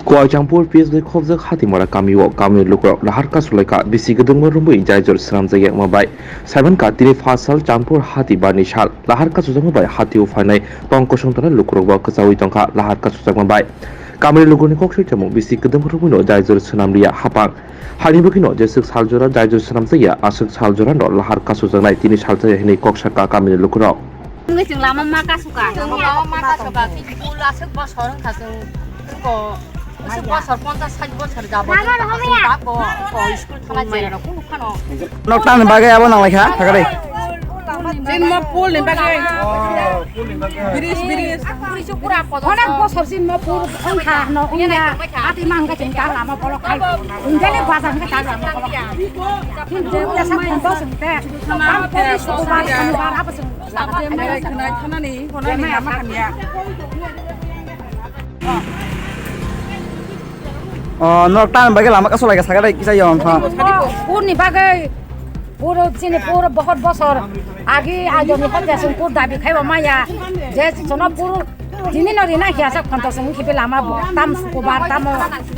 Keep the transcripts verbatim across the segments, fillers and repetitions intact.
Kuai Champur P S dui khobjak Hatimora kamio kamini lukurok lahar kasulaikha bisi kwdwngma romwi jaijor swnamjak yakma bai. Saimankha tini phasal Champur Hatibarni sal lahar kasujakma bai hatio phainai tong kosong tana lukurokbo kwchaui tongkha lahar kasujakma bai. Kamini lukurokni kok soi chamung bisi kwdwngma romwino jaijor swnamliya hapang. Haini bagwino jeswk saljora jaijor swnamjakya aswk saljorano lahar kasujaknai tini saljakya hinwi kok sakha kamini lukurok. Wngwi chwng lama ma kasuka. Chwng lama ma kasuka. Khe bul aswk bosor wngkha chwng. Ko aswk bosor ponchash sait bosor jabo. Lama rw hwnwi ya. Ko, ko school thana jera rok kunu khano. Nok tamni bagwi abo nanglaikha, thakari. Chini ma pool ni bagwi. Bridge, bridge. Onek bosor chini ma pool wngkha, no wngya. Ati ma hwnkha chini ta lama bolok khai. Wngya ni bazar hwnkha ta lama bolok. Chini pool ya sa ponchash wngte. Tam pool sukubar, shonibar, abo chwng. O, norok tamni bagwi lama kasu laika sakha dai kisa yon pha. Purni bagwi, puro chini puro bohot bosor agi ajoni hotya sung pur dabi khaibo maya. Je sono pur tini no rina hiya sak phanto sung khibi lama bo tam sukubar tamo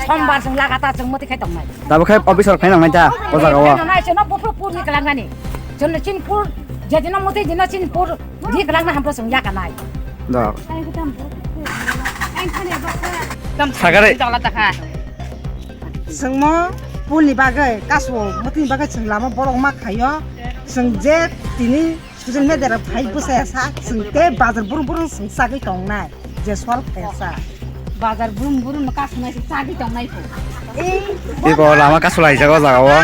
sombar sung lagata sung muti khai tongnai. Tabuk khai office rok phai nangnai ta o jaga o. Khai nangnai, chwngno buphuru purni kwlangnani. Chwngno chini pur, je dino muti dino chini pur di kwlangna hampro chwng yakanai. Da. Sakare. Chwngmo purni bagwi kaso mutini bagwi chwng lama borok ma khaio. Chwng je tini social media rok phai bwsaya sa chwng tei bazar burum burum chwng chagwi tongnai. Je sol khaisa. Bazar burum burum no kasunai se chagwi tongnai kho. Ei, iko lama kasulaijak o jaga o.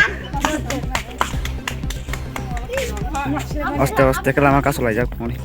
Aste aste khe lama kasulaijak tongmani.